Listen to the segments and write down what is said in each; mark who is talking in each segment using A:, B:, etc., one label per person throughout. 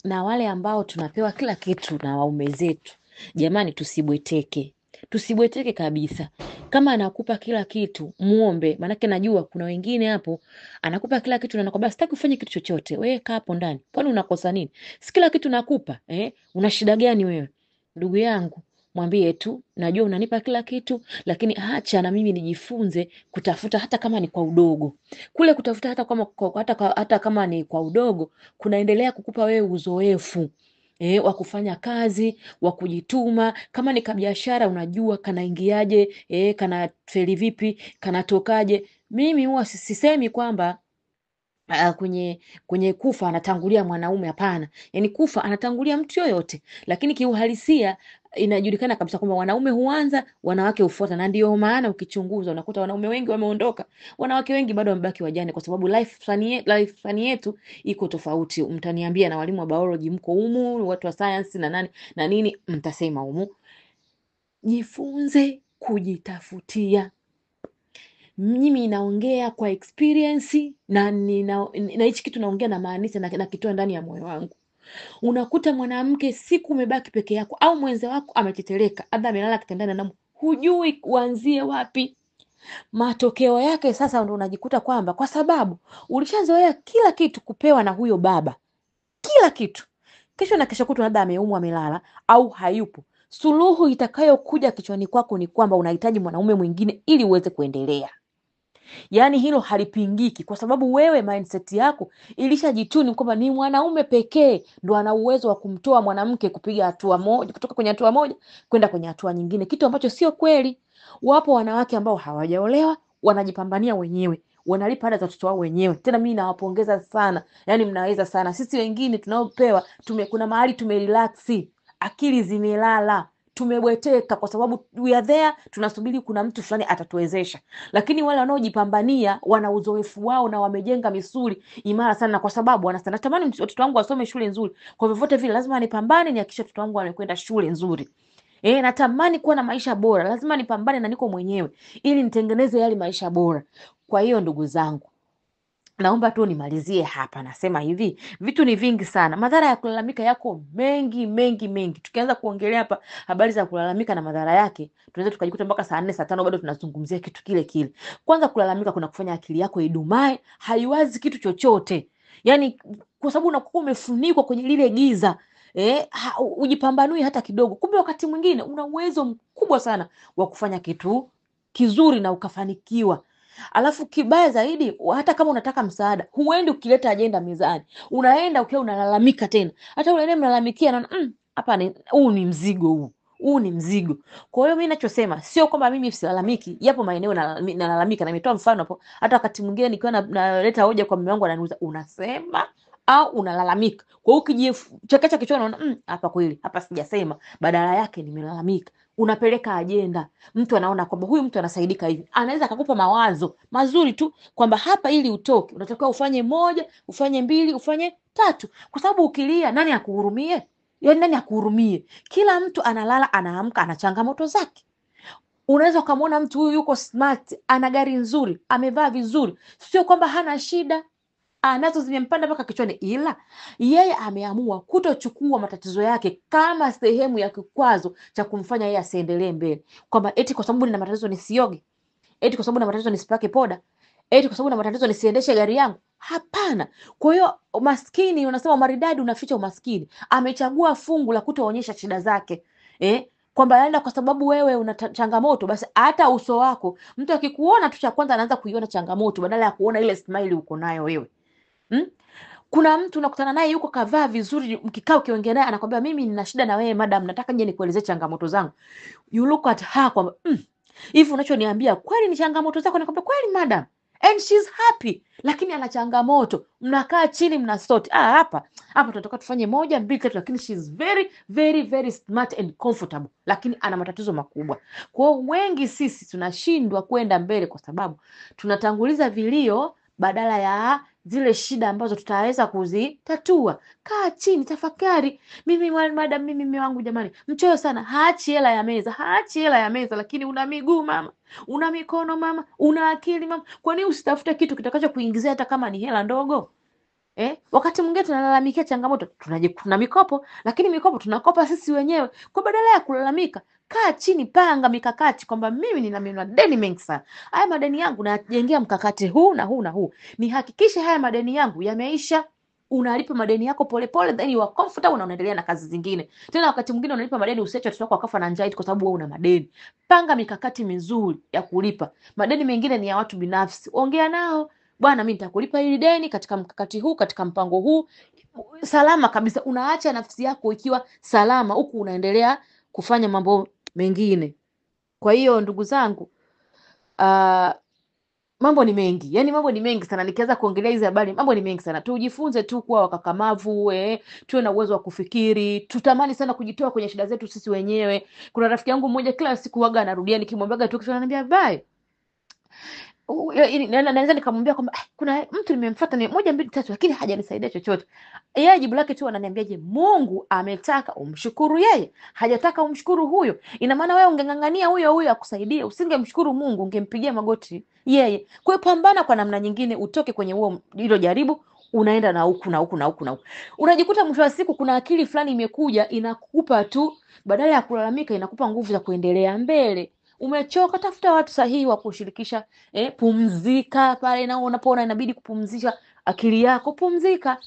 A: Na wale ambao tunapewa kila kitu na waume zetu, jamani, tusibweteke, tusibweteke kabisa. Kama anakupa kila kitu, muombe. Maanake najua kuna wengine hapo anakupa kila kitu na anakwambia sitaki ufanye kitu chochote, wewe kaa hapo ndani. Kwani unakosa nini? Si kila kitu nakupa eh? Una shida gani wewe? Ndugu yangu, mwambie tu, najua unanipa kila kitu, lakini acha na mimi nijifunze kutafuta, hata kama ni kwa udogo. Kule kutafuta hata kama ni kwa udogo kunaendelea kukupa wewe uzoefu wa kufanya kazi, wa kujituma. Kama ni kabiashara, unajua kanaingiaje, kana feli vipi, kanatokaje. Mimi huwa sisemi kwamba kwenye kufa anatangulia mwanaume, hapana. Yaani kufa anatangulia mtu yoyote, lakini kiuhalisia inajulikana kabisa kwamba wanaume huanza, wanawake hufuata, na ndio maana ukichunguza unakuta wanaume wengi wameondoka, wanawake wengi bado wamebaki wajane, kwa sababu life span yetu iko tofauti. Mtaniambia na walimu wa biology mko humu, watu wa science na nani na nini, mtasema humu. Jifunze kujitafutia. Mimi naongea kwa experience na hichi kitu naongea namaanisha na kitoa ndani ya moyo wangu. Unakuta mwanamke siku umebaki peke yako au mwenza wako ametetereka, labda amelala kitandani na hujui uanzie wapi. Matokeo yake sasa ndo unajikuta kwamba kwa sababu ulishazoea kila kitu kupewa na huyo baba, kila kitu, kesho na kesho kutwa labda ameumwa, amelala au hayupo, suluhu itakayokuja kichwani kwako ni kwamba unahitaji mwanaume mwingine ili uweze kuendelea. Yaani hilo halipingiki, kwa sababu wewe mindset yako ilishajituni kwamba ni mwanaume pekee ndo ana uwezo wa kumtoa mwanamke kupiga hatua moja, kutoka kwenye hatua moja kwenda kwenye hatua nyingine, kitu ambacho sio kweli. Wapo wanawake ambao hawajaolewa wanajipambania wenyewe, wanalipa ada za watoto wao wenyewe. Tena mimi nawapongeza sana, yaani mnaweza sana. Sisi wengine tunaopewa kuna mahali tumerelax, akili zimelala, tumebweteka kwa sababu we are there, tunasubiri kuna mtu fulani atatuwezesha. Lakini wale wanaojipambania wana uzoefu wao na wamejenga misuli imara sana, kwa sababu wanasema natamani watoto wangu wasome shule nzuri, kwa vyovyote vile lazima nipambane nihakikishe watoto wangu wamekwenda shule nzuri. Natamani kuwa na maisha bora, lazima nipambane na niko mwenyewe ili nitengeneze yale maisha bora. Kwa hiyo ndugu zangu, naomba tu nimalizie hapa. Nasema hivi, vitu ni vingi sana, madhara ya kulalamika yako mengi mengi mengi. Tukianza kuongelea hapa habari za kulalamika na madhara yake, tunaweza tukajikuta mpaka saa 4 saa 5 bado tunazungumzia kitu kile kile. Kwanza, kulalamika kuna kufanya akili yako idumae, haiwazi kitu chochote, yaani kwa sababu unakuwa umefunikwa kwenye lile giza. Ujipambanui hata kidogo. Kumbe wakati mwingine una uwezo mkubwa sana wa kufanya kitu kizuri na ukafanikiwa. Alafu kibaya zaidi, hata kama unataka msaada, huendi ukileta ajenda mezani, unaenda ukiwa unalalamika tena. Hata ule mlalamikia anaona hapa ni huu ni mzigo huu, huu ni mzigo. Kwa hiyo mimi ninachosema sio kwamba mimi silalamiki, yapo maeneo nalalamika, na nimetoa mfano hapo. Hata wakati mwingine nikiwa naleta hoja kwa mume wangu ananiuliza unasema au unalalamika. Kwa hiyo ukijichakacha kichwani unaona hapa kweli, hapa sijasema, badala yake nimelalamika. Unapeleka ajenda, mtu anaona kwamba huyu mtu anasaidika hivi, anaweza akakupa mawazo mazuri tu kwamba hapa ili utoke unatakiwa ufanye moja, ufanye mbili, ufanye tatu, kwa sababu ukilia nani akuhurumie? Yaani nani akuhurumie? Kila mtu analala, anaamka, ana changamoto zake. Unaweza ukamwona mtu huyu yuko smart, ana gari nzuri, amevaa vizuri, sio kwamba hana shida, anazo zimempanda mpaka kichwani, ila yeye ameamua kutochukua matatizo yake kama sehemu ya kikwazo cha kumfanya yeye asiendelee mbele, kwamba eti kwa sababu nina matatizo nisioge, eti kwa sababu nina matatizo nisipake poda, eti kwa sababu nina matatizo nisiendeshe gari yangu. Hapana. Kwa hiyo umaskini, unasema maridadi unaficha umaskini. Amechagua fungu la kutoonyesha shida zake kwamba yaani kwa sababu wewe una changamoto, basi hata uso wako mtu akikuona tu cha kwanza anaanza kuiona changamoto badala ya kuona ile smile uko nayo wewe. Kuna mtu unakutana naye yuko kavaa vizuri, mkikaa ukiongea naye anakwambia mimi nina shida na wewe madam, nataka nje nikuelezee changamoto zangu. You look at her kwamba hivi unachoniambia kweli ni changamoto zako? Nakwambia kweli madam, and she's happy, lakini ana changamoto. Mnakaa chini mnasort, hapa hapa tunataka tufanye moja mbili tatu, lakini she's very very very smart and comfortable, lakini ana matatizo makubwa. Kwa hiyo wengi sisi tunashindwa kwenda mbele kwa sababu tunatanguliza vilio badala ya zile shida ambazo tutaweza kuzitatua. Kaa chini, tafakari. Mimi madam, mimi mume wangu jamani, mchoyo sana, haachi hela ya meza, haachi hela ya meza, lakini una miguu mama, una mikono mama, una akili mama. Kwa nini usitafute kitu kitakacho kuingizia hata kama ni hela ndogo? Wakati mwingine tunalalamikia changamoto, tuna mikopo, lakini mikopo tunakopa sisi wenyewe. Kwa badala ya kulalamika, kaa chini, panga mikakati kwamba mimi nina madeni mengi sana, haya madeni yangu nayajengea mkakati huu na huu na huu, nihakikishe haya madeni yangu yameisha. Unalipa madeni yako polepole, then you are comfortable na unaendelea na kazi zingine. Tena wakati mwingine unalipa madeni, usiache watoto wako wakafa na njaa eti kwa sababu wewe una madeni. Panga mikakati mizuri ya kulipa madeni. Mengine ni ya watu binafsi, ongea nao, bwana, mimi nitakulipa hili deni katika mkakati huu, katika mpango huu, salama kabisa. Unaacha nafsi yako ikiwa salama, huku unaendelea kufanya mambo mengine. Kwa hiyo ndugu zangu, mambo ni mengi, yaani mambo ni mengi sana. Nikianza kuongelea hizi habari, mambo ni mengi sana. Tujifunze tu kuwa wakakamavu, tuwe na uwezo wa kufikiri, tutamani sana kujitoa kwenye shida zetu sisi wenyewe. Kuna rafiki yangu mmoja kila siku waga anarudia, nikimwambiaga tu kitu ananiambia bye. Naweza nikamwambia kwamba kuna mtu nimemfuata ni 1 2 3 lakini hajanisaidia chochote. Yeye jibu lake tu ananiambia, je, Mungu ametaka umshukuru yeye, hajataka umshukuru huyo. Ina maana wewe ungeng'ang'ania huyo huyo akusaidie, usingemshukuru Mungu, ungempigia magoti yeye. Kwa hiyo pambana kwa namna nyingine, utoke kwenye huo hilo jaribu, unaenda na huku na huku na huku na huku. Unajikuta mwisho wa siku kuna akili fulani imekuja inakupa tu, badala ya kulalamika inakupa nguvu za kuendelea mbele. Umechoka, tafuta watu sahihi wa kushirikisha. Pumzika pale na unapoona inabidi kupumzisha akili yako, pumzika.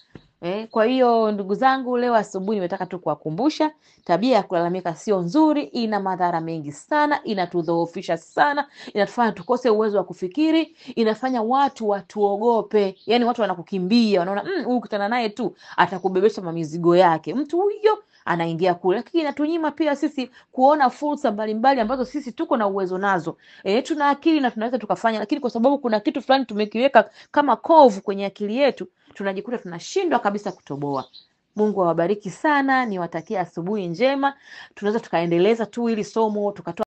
A: Kwa hiyo ndugu zangu, leo asubuhi nimetaka tu kuwakumbusha tabia ya kulalamika sio nzuri, ina madhara mengi sana, inatudhoofisha sana, inatufanya tukose uwezo wa kufikiri, inafanya watu watuogope. Yaani watu wanakukimbia, wanaona huyu ukutana naye tu atakubebesha mamizigo yake, mtu huyo anaingia kule. Lakini inatunyima pia sisi kuona fursa mbalimbali ambazo sisi tuko na uwezo nazo. Tuna akili na tunaweza tukafanya, lakini kwa sababu kuna kitu fulani tumekiweka kama kovu kwenye akili yetu, tunajikuta tunashindwa kabisa kutoboa. Mungu awabariki sana, niwatakie asubuhi njema. Tunaweza tukaendeleza tu hili somo tukatoa